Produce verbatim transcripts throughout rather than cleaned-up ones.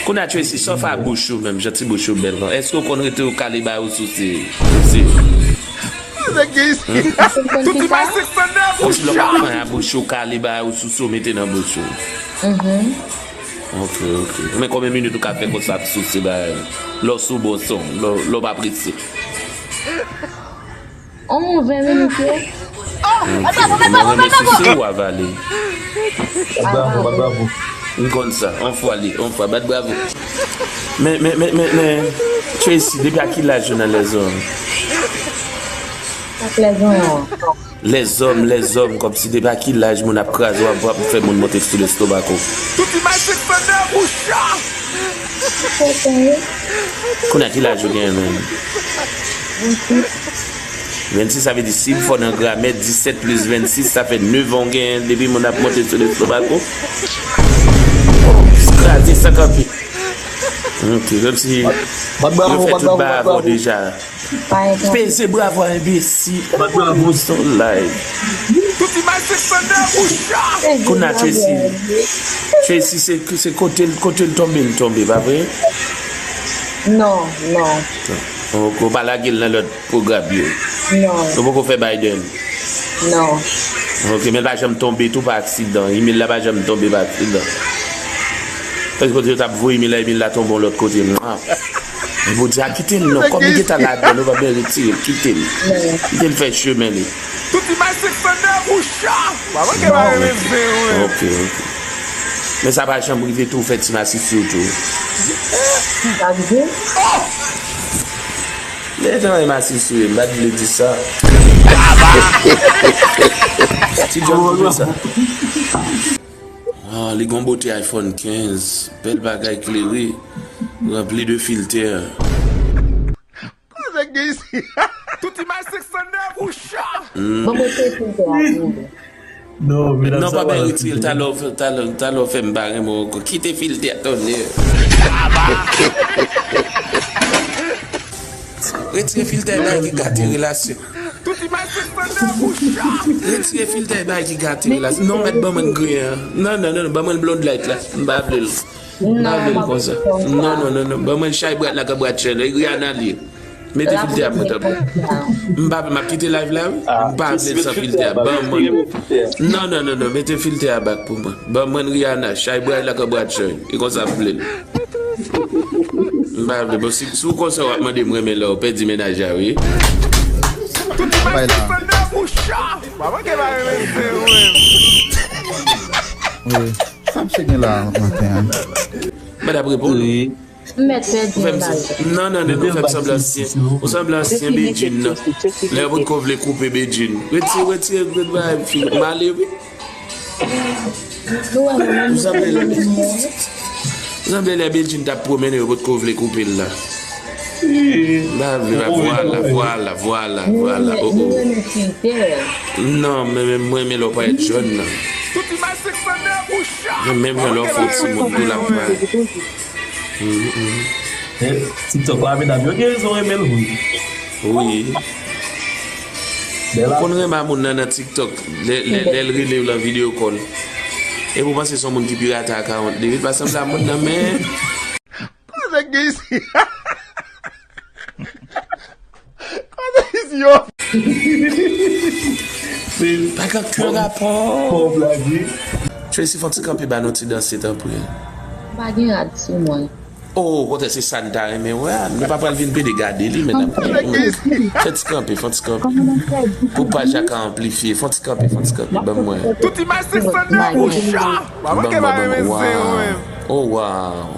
Kounye a Tracy, sa w fè ak bouch ou menm, jan ti bouch ou bèl lan? Èske w konn rete w kale bay ou souse? Souse. Nèg gen isi. Tout imaj sèks nan bouch. Kòmsi lè w ap fann a bouch ou kale bay ou souse w mete nan bouch ou. Ok, ok. Men konbyen minit ou ka fè konsa ap souse bay lè w sou bon son, lè w, lè w pa prese? On ven minit ye. Mwen renmen souse ou avale. Bat bravo, bat bravo. M konn sa. On fwa li, on fwa. Bat bravo. Men, men, men, men, men, Tracy, depi a ki laj ou nan lèzòm? Ak lèzòm. Lèzòm, lèzòm, kòmsi depi a ki laj moun ap kraze w, ap, ap fè moun monte sou lestomako? Tout imaj sèks nan bouch. Kounye a ki laj ou genyen menm? Vennsis, sa vle di si m fò nan gramè, disèt plis vennsis, sa fè nèf an w genyen depi moun ap monte sou lestomako. Oh, kraze sa kanpe. Ok, kòmsi yo fè tout bagay avè w deja. Peze bravo a enbesil. Bat bravo. Son live. Tout imaj sèks nan bouch. Kounye a Tracy. Tracy, se, se kote l, kote l tonbe, l tonbe, pa vre? Non, non. Ou, ou pa lage l nan lòt pwogram yo? Non. Ou poko fè Biden? Non. Ok, men l pa janm tonbe tou pa aksidan. Imèl la pa janm tonbe pa aksidan. Paske kote yo t ap voye imèl la, imèl la tonbe yon lòt kote. Mwa. Men Bondye a kite l non. Kòm li gentan ladan l, ou pa bezwen retire l, kite l. Kite l fè chemen li. Tout imaj sèks nan bouch. Pa manke ba renmen zen, wi. Ok, ok. Men sa pa janm rive tou, ou fè ti masisi w tou. Sa rive? Lè tan masisi w, m pa t vle di sa. Ti John koupe sa. Ah, li gon bote iPhone kenz, bèl bagay klere, ranpli de filtè. Kote nèg gen isi? Tout imaj sèks nan bouch. Bon, mete filtè a pou mwen. Non, non, pa bay retire l, talè w fè, talè, talè w fè m pa renmen w ankò. Kite filtè a, tonnè. Retire filtè a, bagay ki gate relasyon. Tout imaj sèks nan bouch. Retire filtè a, bagay ki gate relasyon. Non, mèt ban mwen griyen an. Non, non, non, non, ban mwen blonde light la. M pa vle l. M pa vle l konsa. Non, non, non, non. Ban mwen chay brat la ka brat chay la. Rihanna li ye. Mete filtè a pou mwen, tanpri. M pa vle, m ap kite live la, wi. M pa vle l san filtè a. Ban mwen. Non, non, non, non. Mete filtè a back pou mwen. Ban mwen Rihanna, chay brat la ka brat chay. E konsa m vle l. M pa vle. Bon, si, si w konsa w ap mande m renmen lè w pèdi mennaj la, wi. Tout imaj sèks nan bouch. Mwen manke pa renmen se ou menm. Wi. Sa misye gen la maten an? Mwen ap reponn. Wi. M mèt pèdi yon bagay. Non, non, non, non, fè m sanblan ansyen. Ou sanblan ansyen Bedjine, non. Lè yo potko vle koupe Bedjine. Retire, retire, retire bagay fi. M ale, wi. Ou wè mwen menm. Ou sanble lè, ou sanble lè Bedjine t ap pwomennen, yo potko vle koupe l la. M pa vle, vwala, vwala, vwala, vwala. Oh, oh. Non, men, men mwen, men lè w parèt jòn nan. Men menm jan lè w fè yon timoun tou l ap parèt. Mm, mm. Eh, TikTok la, medam, yo gen rezon renmen l vre. Wi. Ou konn renmen a moun nan nan TikTok, lè, lè, lè l rele w lan video call. Epi w panse se yon moun ki pirate account li, wi, pa sanble a moun nan, men. Kote nèg gen isi? Kote isi yo? Pa gen okenn rapò. Tracy, fè yon ti kanpe ba nou ti danse, tanpri. M pa gen rad sou mwen. Oh, okontrè, se sa n ta renmen wè a. Nou pa pral vin pede gade li, men n ap fè ti kanpe, fè ti kanpe. Pou paj la ka anplifye, fè ti kanpe, fè ti kanpe, ban mwen. Tout imaj sèks nan bouch. Ban mwen, ban mwen. Wow. Oh, wow.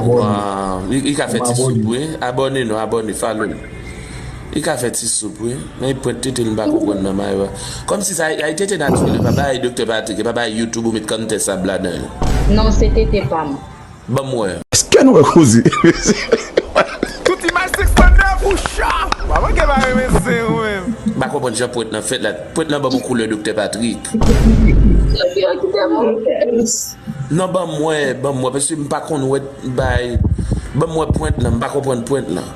Wow. Li, li ka fè ti soup, wi. Abòne nou, abòne, follow nou. Li ka fè ti soup, wi. Men pwent tete l, m pa konprann nan mayo a. Kòmsi sa, ay tete natirèl, pa bay Doktè Patrick, pa bay YouTube ou met kanntè sab ladan l. Non, se tete pa m. Ban m wè. Èske nou wè koze? Tout imaj sèks nan bouch. Mwen manke pa renmen zen ou menm. M pa konprann jan pwent lan fèt la. Pwent lan ban m yon koulè Doktè Patrick. Non, ban m wè, ban m wè, paske m pa konn wè bay. Ban m wè pwent lan, m pa konprann pwent lan.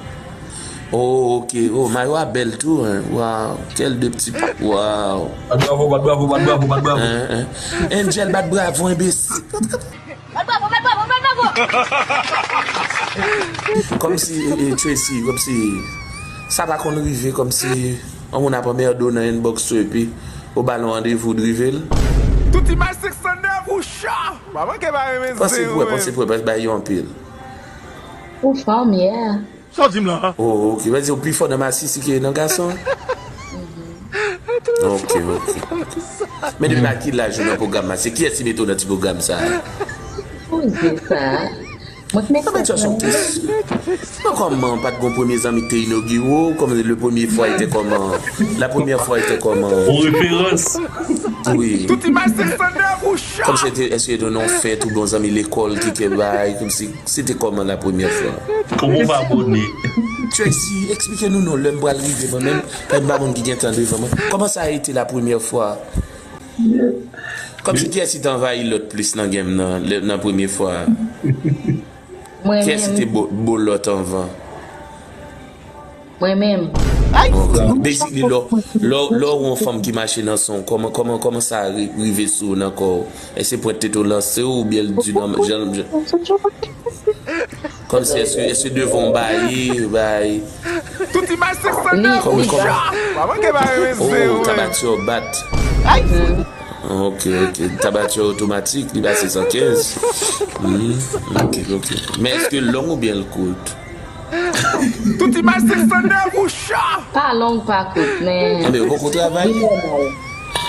Oh, ok. Oh, mayo a bèl tou, hein. Wow, quel de petit, wow. Bat bravo, bat bravo, bat bravo, bat bravo. Hein, hein. Angel, bat bravo, enbesil. Bat bravo, bat bravo, bat bravo. Kòmsi, e, e, Tracy, kòmsi, sa pa konn rive, kòmsi, yon moun ap anmède w nan inbox ou, epi, ou ba l yon randevou, w drive l. Tout imaj six cent nèf ou cho! Manman ke pa renmen zen ou menm. Panse pou wè, panse pou wè, bay yo anpil. Pou fanm, yeah. Sa w di m la? Oh, ok. Vle di w pi fò nan masisi ke nan gason? Ok, ok. Men depi a ki laj ou nan pwogram la? Se kiyès ki mete w nan ti pwogram sa a? Poze sa. Mwen k mete sa. Sa pa kesyon. Non, kòman, pa t gon premye zanmi ki te inogire w? Kòman, le premier fois était comment? La première fois était comment? Bon referans. Wi. Tout imaj six cent nèf ou cho! Kòmsi te, èske te nan yon fèt ou byen yon zanmi lekòl ki te bay, kòmsi Se te kòman la premyè fwa? Kòman w pa abòne? Tracy, eksplike nou non, lè m pral rive mwen menm, lè m pa moun ki gen tan devan mwen. Kòman sa a ete la premyè fwa? Kòmsi kiyès ki te anvayi lòt plis nan game nan, lè, nan premye fwa a? Mwen menm. Kiyès ki te bo, bo lòt anvan? Mwen menm. Ay! Basically, lò, lò, lò ou yon fanm ki mache nan son, kòman, kòman, kòman sa ri-, rive sou ou nan kò w? Èske pwent tete w lanse w oubyen l di nan jan, jan, kòmsi èske, èske devan w baye, bay? Tout imaj six cent nèf ou cho! Manman ke pa renmen zen ou menm. Oh, tabatiyo bat. Ay! Ok, ok. Tabatiyo otomatik, li pase san kenz. Hmm, ok, ok. Men èske l long oubyen l kout? Tout imaj six cent nèf ou cho! Pa long, pa kout, men. Anben, yo poko travay? Li nòmal.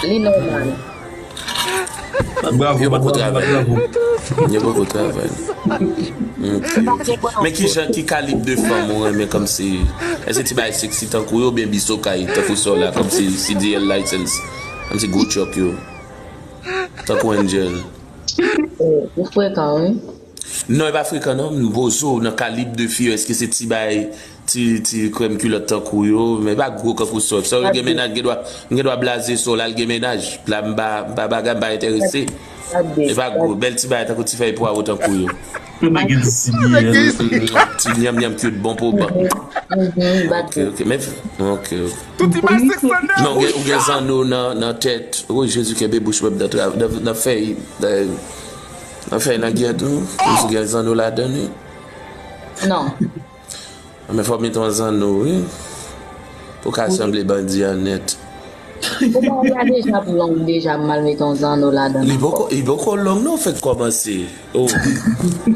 Li nòmal. Yo poko travay. Yo poko travay. Ok. Men ki jan, ki kalib de fanm ou renmen kòmsi? Èske ti bagay sexy tankou yo oubyen bisokay tankou sa w la, kòmsi C D L license? Kòmsi gwo truck yo. Tankou Angel. Ou frekan, wi. Non, e pa frekan non, m poze w nan kalib de fi yo, èske se ti bay, ti, ti krèm kilòt tankou yo, men pa gwo kankou sa. Sa yo gen mennaj, gen dwa, gen dwa blaze sa w la, l gen mennaj. La m pa, m pa bagay, m pa enterese. E pa gwo, bèl ti bagay tankou ti fèy pwawo tankou yo. Kote gen ti sibi, ti nyanm nyanm cute bon pou ban. Ok, ok, men, ok, ok. Tout imaj six cent nèf. Non, ou gen, ou gen zanno nan, nan tèt. Oh, Jezi, kenbe bouch mwen nan, nan, nan fèy, nan, nan fèy nan gyèt ou. Kòmsi gen zanno ladan li. Non. Men fò mete yon zanno, wi. Pou ka sanble bandi an nèt. Ou pa wè a deja ap long deja, m al mete yon zanno ladan. Li poko, li poko long non, fèk kòmanse. Oh.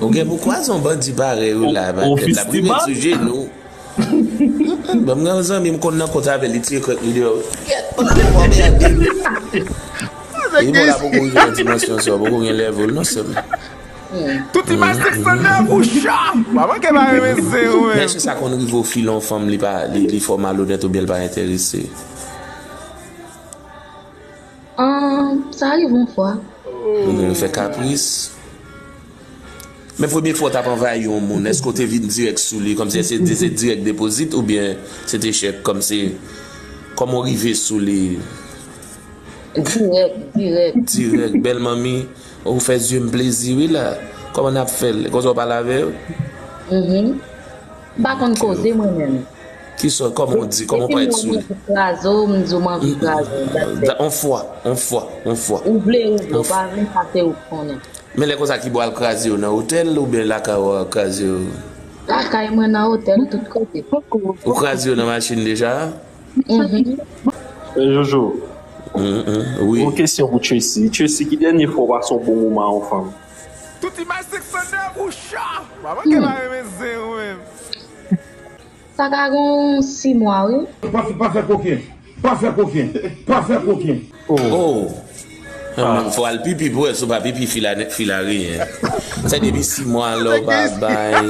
Ou gen pou kwaze yon bandi parèy ou la, matant, l ap rive sou jenou. Ban m gen yon zanmi m konn nan kont avè l, li tire krèk li deyò. Kèt, mwen ap anmède. Li bon la poko rive nan dimansyon sa, poko gen level non sè m. Tout imaj six cent nèf ou cho! Manman ke pa renmen zen ou menm. Men èske sa konn rive w file yon fanm, li pa, li, li fè w malonèt oubyen l pa enterese? Ahn, sa rive yon fwa. Ou fè kapris. Men premye fwa w t ap anvayi yon moun, èske w te vin dirèk sou li, kòmsi se, se dirèk depozit oubyen se te chèk, kòmsi, kòman w rive sou li? Dirèk, dirèk. Dirèk, bèl manmi, ou fè zye m plezi wi la. Kòman n ap fè l? Konsa w pale avè yo? Mhm. M pa konn koze mwen menm. Kisa, kòman w di, kòman w parèt sou li? Depi m wè m anvi kraze w, m di w m anvi kraze w, that's it. On fwa, on fwa, on fwa. Ou vle, ou vle, ou pa vle, sa se ou k konnen. Men lè konsa, kibò al kraze yo, nan otèl oubyen lakay ou al kraze yo? Lakay mwen, nan otèl, tout kote. Ou kraze yo nan machin deja? Mhm. Eh, Jojo. Mhm, wi. Yon kesyon pou Tracy. Tracy, ki dènye fwa w pase yon bon moman ak yon fanm? Tout imaj six cent nèf ou cho! Manman ke pa renmen zen ou menm. Sa ka gen yon sis mwa, wi. Pa, pa fè koken. Pa fè koken. Pa fè koken. Oh. Fò al pipi pou wè si w pa pipi fil a, fil a riyen. Sa depi sis mwa la w pa bay.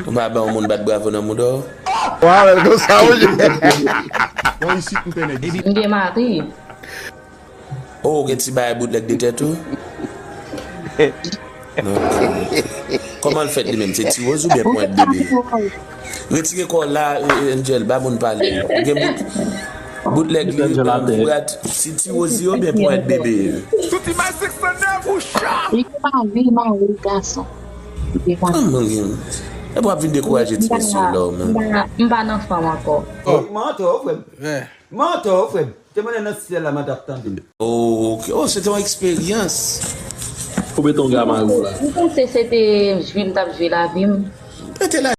Ou pa ban yon moun bat bravo nan mouda w? Wa, men konsa ou ye. Bon, isit m pèmèt. M gen mari. Oh, ou gen ti bagay boutlèg de tèt ou? Ok. Kòman l fèt li menm? Se ti woz oubyen pwent bebe? Retire kò w la, eh, Angel, ba moun pale. Ou gen bout, boutlèg li, brat, si ti woz li oubyen pwent bebe? Tout imaj six cent nèf ou cho! Li gen mari, mari gason. Kòman gen? E pou ap vin dekouraje ti mesye yo la, ou menm. M pa, m pa nan fanm ankò. Mantò, frè m. Mantò, frè m. Te mande nan syèl la, mande ap tande. Oh, ok. Oh, se te yon eksperyans. Pou beton ga mari w la. M panse se te jwi m t ap jwi lavi m. Prete la